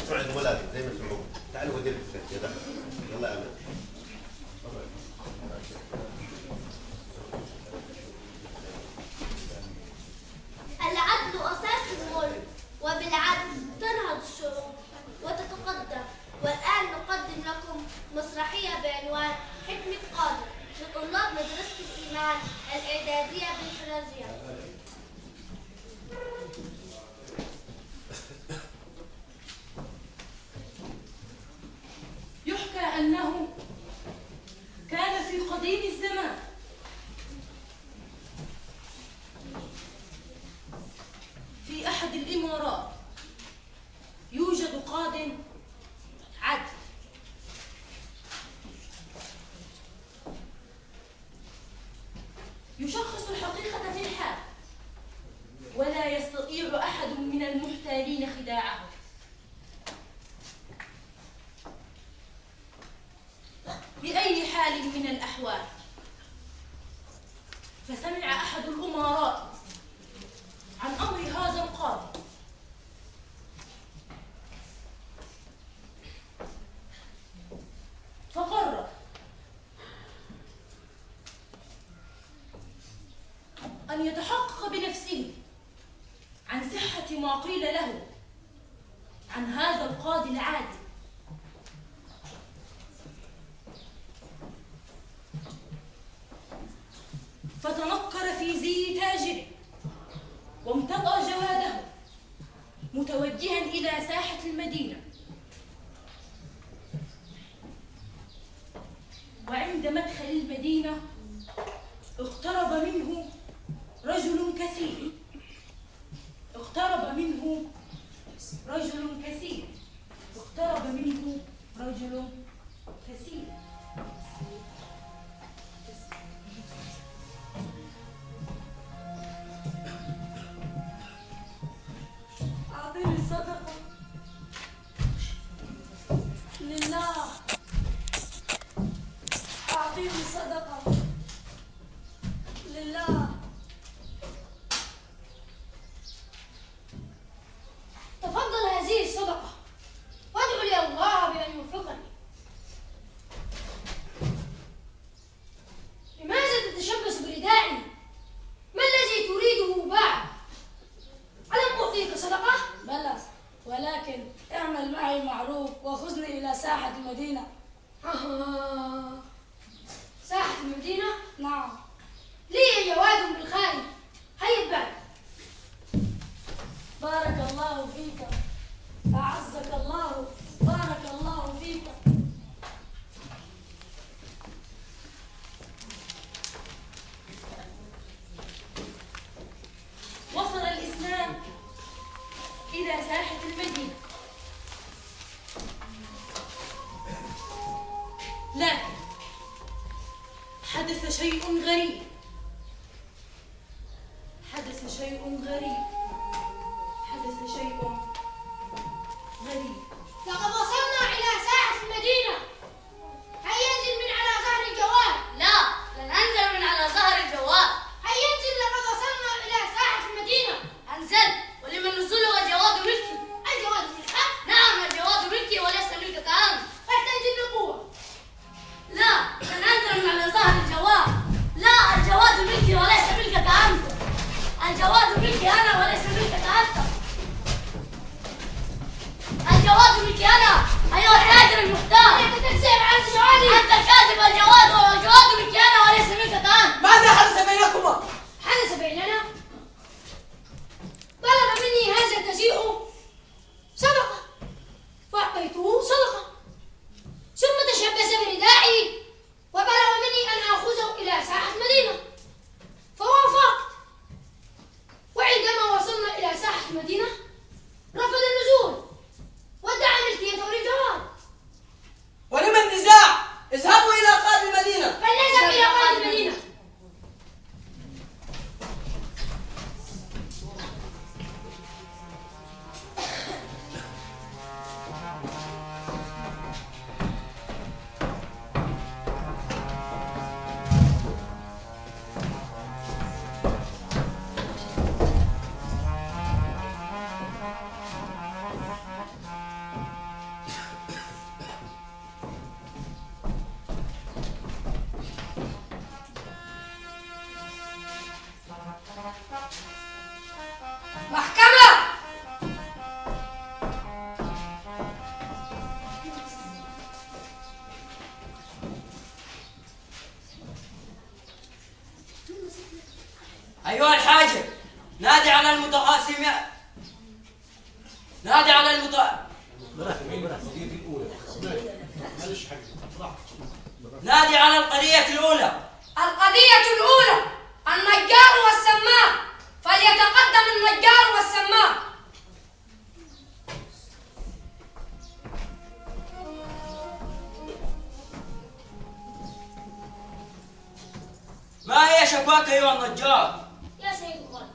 اسمع الولاد زي ما سمعوا. تعالوا ودي يلا يلا يا امل. العدل أساس الملك، وبالعدل تنهض الشعوب وتتقدم. والآن نقدم لكم مسرحية بعنوان حكمة قادر لطلاب مدرسة الإيمان الإعدادية بالفرنسية. يحكى أنه كان في قديم الزمان في أحد الإمارات يوجد قاض عدل. يشخص الحقيقة في الحال، ولا يستطيع أحد من المحتالين خداعه. بأي حال من الأحوال. فسمع أحد الأمراء عن أمر هذا القاضي، فقرر أن يتحقق بنفسه عن صحة ما قيل له عن هذا القاضي العادل. فتنكر في زي تاجره وامتطى جواده متوجها إلى ساحة المدينة. وعند مدخل المدينة اقترب منه رجل كثير. اقترب منه رجل كثير. اقترب منه رجل كثير. أعطيني الصدقة لله، أعطيني صدقة لله. تفضل هذه الصدقة وادعو لي الله بأن يوفقني. لماذا تتشبث بردائي؟ ما الذي تريده بعد؟ ألم أعطيك صدقة؟ بلى، ولكن اعمل معي معروف وخذني إلى ساحة المدينة. ساحة المدينة؟ نعم. لي جواد بالخارج، هيا اتبعني. بارك الله فيك، أعزك الله، بارك الله فيك. وصل الاثنان إلى ساحة المدينة، لكن حدث شيء غريب. حدث شيء غريب. حدث شيء غريب. لقد وصلنا إلى ساحة المدينة، هيا انزل من على ظهر الجواد. لا، لن أنزل من على ظهر الجواد. هيا انزل، لقد وصلنا إلى ساحة المدينة. أنزل، ولمن النزول والجواد ملكي. الجواد ملكك؟ نعم، الجواد ملكي وليس ملكك أنت. فلتنزل بالقوة. لا، لن أنزل من على ظهر الجواد. لا، الجواد ملكي وليس ملكك أنت. الجواد ملكي أنا وليس ملكك أنت. الجواد ملكي أنا أيها التاجر المختار. أنت تكذب على جوادي. أنت الكاذب. الجواد والجواد ملكي أنا وليس ملكك أنت. ماذا حدث بينكما؟ حدث بيننا؟ طلب مني هذا التزيح صدقة فأعطيته صدقة، ثم تشبث بردائي وطلب مني أن آخذه إلى ساحة المدينة فوافقت. وعندما وصلنا إلى ساحة المدينة رفض النزول وادعى ملكيته للجواد. ولم النزاع؟ اذهبوا إلى قاضي المدينة. فلنذهب إلى قاضي المدينة. أيها الحاجب، نادي على المتخاصمين. نادي على المت نادي على القضية الأولى. القضية الأولى النجار والسماء، فليتقدم النجار والسماء. ما هي شكواك أيها النجار؟ يا سيد القاضي،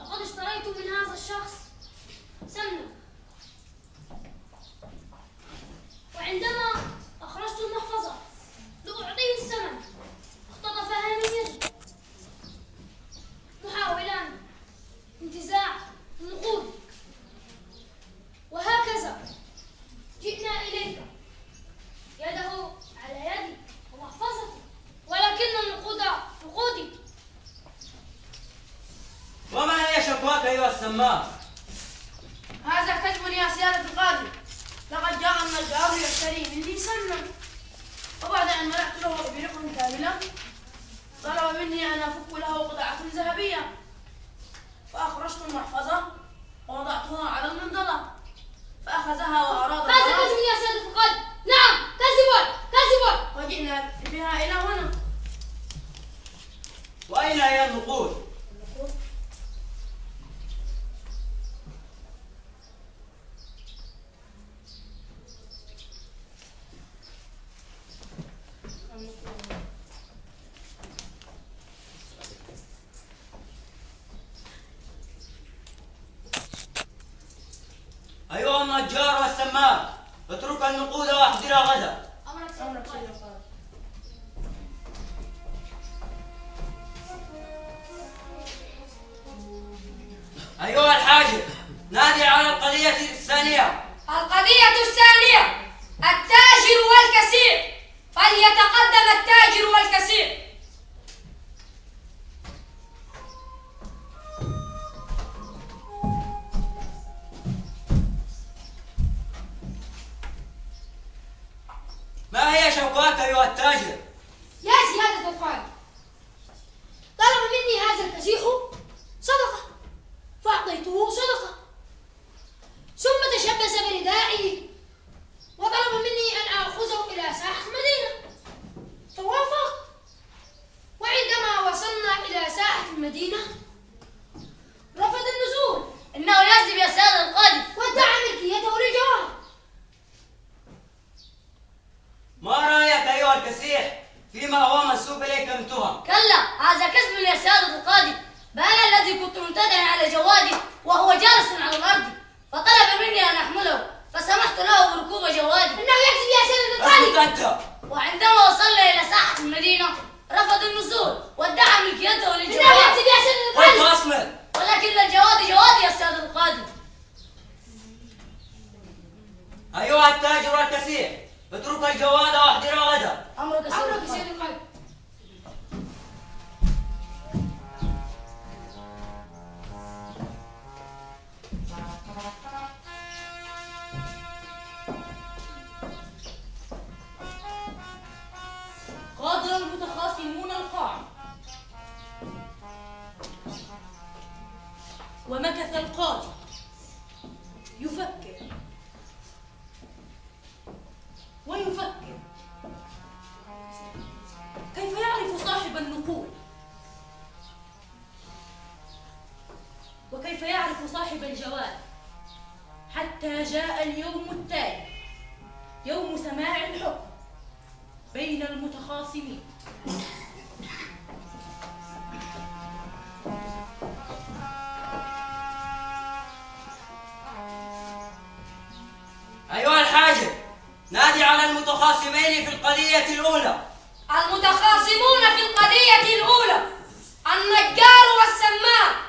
لقد اشتريت من هذا الشخص سمنة، وعندما أخرجت المحفظة لأعطيه الثمن اختطفها من يدي محاولا انتزاع النقود، وهكذا جئنا إليك، يده على يدي ومحفظتي، ولكن النقود نقودي. وما هي شكواك أيها السماء؟ هذا كذب يا سيادة القاضي. لقد جاء النجار يشتري مني سمنا، وبعد أن ملأت له إبريقا كاملا طلب مني أن أفك له قطعة ذهبية، فأخرجت المحفظة ووضعتها على المنضدة فأخذها وأراد. هذا كذب يا سيادة القاضي. نعم، كذب كذب. وجئنا بها إلى هنا. وأين هي النقود؟ أيها النجار والسماء، اترك النقود وأحضرها غدا. أمرك سيد القاضي. أيها الحاجب، نادي على القضية الثانية. القضية الثانية التاجر والكثير، فليتقدم التاجر والكثير. ما هي شكواك أيها التاجر؟ يا سيادة القاضي، طلب مني هذا الكسيح صدقة فأعطيته صدقة، ثم تشبث بردائي وطلب مني أن آخذه إلى ساحة المدينة فوافقت، وعندما وصلنا إلى ساحة المدينة رفض النزول. إنه يكذب يا سيادة القاضي، وادعى ملكيته للجواهر. ما رأيك أيها الكسيح فيما هو منسوب إليك من تهم؟ كلا، هذا كذب يا سيادة القاضي. فأنا الذي كنت ممتدعا على جوادي وهو جالس على الأرض، فطلب مني أن أحمله فسمحت له بركوب جوادي. إنه يكذب يا سيادة القاضي. أنت. وعندما وصلنا إلى ساحة المدينة رفض النزول وادعى ملكيته للجواد. إنه يكذب يا سيادة القاضي. قلت أصمت. ولكن الجواد جوادي يا سيادة القاضي. أيها التاجر والكسيح، اترك الجواد واحضره غدا. أمرك سيد القاضي. غادر المتخاصمون القاعة، ومكث القاضي يفكر ويفكر كيف يعرف صاحب النقود، وكيف يعرف صاحب الجواد، حتى جاء اليوم التالي، يوم سماع الحكم بين المتخاصمين. أيها الحاجب، نادي على المتخاصمين في القضية الأولى. المتخاصمون في القضية الأولى النجار والسماء،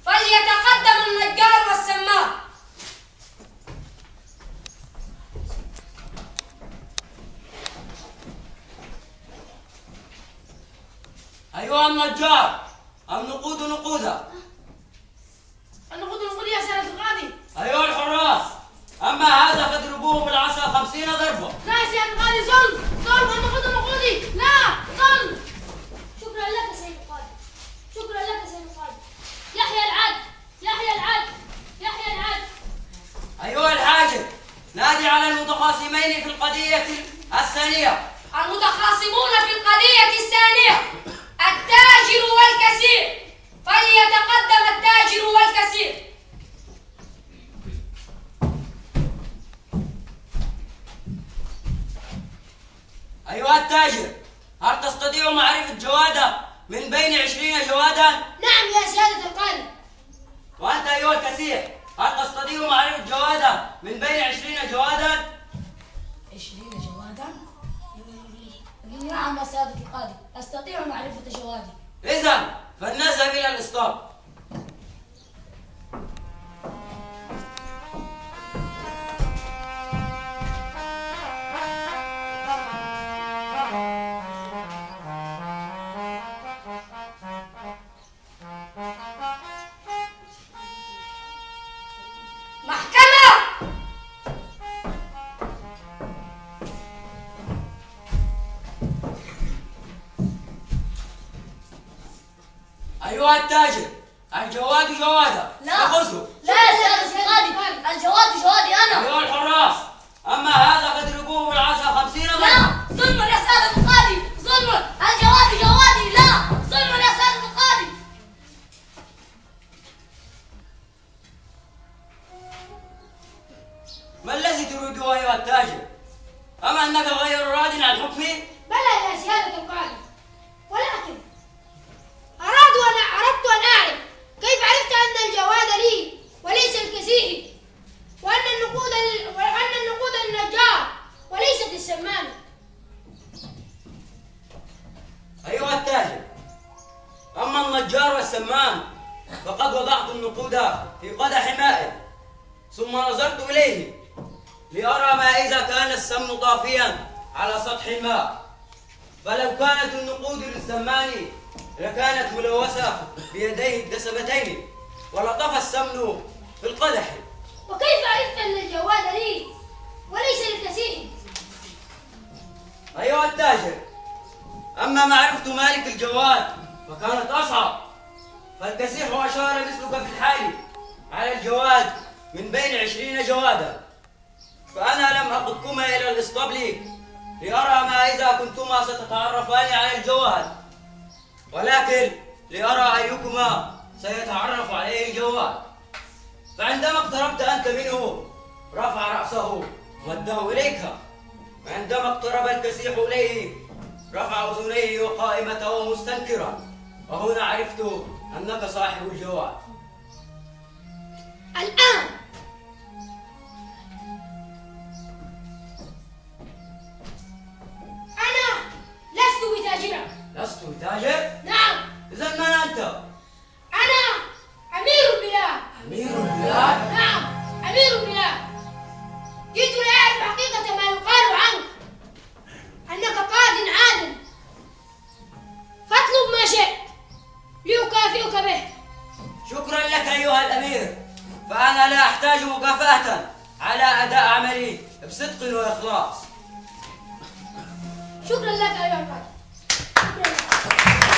فليتقدم النجار والسماء. أيها النجار، النقود نقودا. النقود نقود يا سيادة القاضي. أيها الحراس، أما هذا فاضربوه بالعصا 50 ضربة. لا يا سيادة القاضي، ظلم ظلم، النقود نقودي، لا ظلم. شكرا لك سيد القاضي، شكرا لك. أيها الحاجب، نادي على المتخاصمين في القضية الثانية. المتخاصمون في القضية الثانية التاجر والكثير، فليتقدم التاجر والكثير. أيها التاجر، هل تستطيع معرفة جوادة من بين 20 جوادا؟ نعم يا سيادة القاضي. وأنت أيها الكثير، هل تستطيع معرفة جوادة من بين 20 جوادا؟ 20 جوادا؟ نعم يا سيادة القاضي، أستطيع معرفة جوادي. إذا فلنذهب إلى الإسطبل. محكمة. أيها التاجر، الجواد جوادة. لا. فخذه. لا يا سيادة القاضي، الجواد جوادي أنا. أيها الحراس، أما هذا فاضربوه بالعصا 50 مرة. لا، ظلم يا سيادة القاضي، ظلم. الجواد جوادي. لا، ظلم يا سيادة القاضي. ما الذي تريده أيها التاجر؟ أما أنك غير راض عن حكمي؟ بلى يا سيادة القاضي، ولكن أردت أن أعرف كيف عرفت أن الجواد لي وليس الكسيح، وأن النقود للنجار وليست للسمان. أيها التاجر، أما النجار والسمان فقد وضعت النقود في قدح ماء، ثم نظرت إليه لأرى ما إذا كان السمن طافيا على سطح الماء، فلو كانت النقود للسمان لكانت ملوثة بيديه الدسمتين ولطف السمن في القدح. وكيف عرفت أن الجواد لي وليس للكسيح؟ أيها التاجر، أما معرفة مالك الجواد فكانت أصعب، فالكسيح أشار مثلك في الحال على الجواد من بين 20 جوادا، فأنا لم أقدكما إلى الإسطبل لأرى ما إذا كنتما ستتعرفان على الجواد، ولكن لأرى أيكما سيتعرف عليه الجواد. فعندما اقتربت أنت منه رفع رأسه ومده إليك، وعندما اقترب الكسيح إليه رفع أذنيه وقائمته مستنكرا، وهنا عرفت أنك صاحب الجواد. الآن أنا لست بتاجرا. لست بتاجر؟ نعم. إذا من أنت؟ أنا أمير البلاد. أمير البلاد؟ نعم، أمير البلاد. جئت لأعرف حقيقة ما يقال عنك، أنك قاض عادل، فاطلب ما شئت لأكافئك به. شكرا لك أيها الأمير، فأنا لا أحتاج مكافأة على أداء عملي بصدق وإخلاص. شكرا لك أيها القاضي. شكرا لك.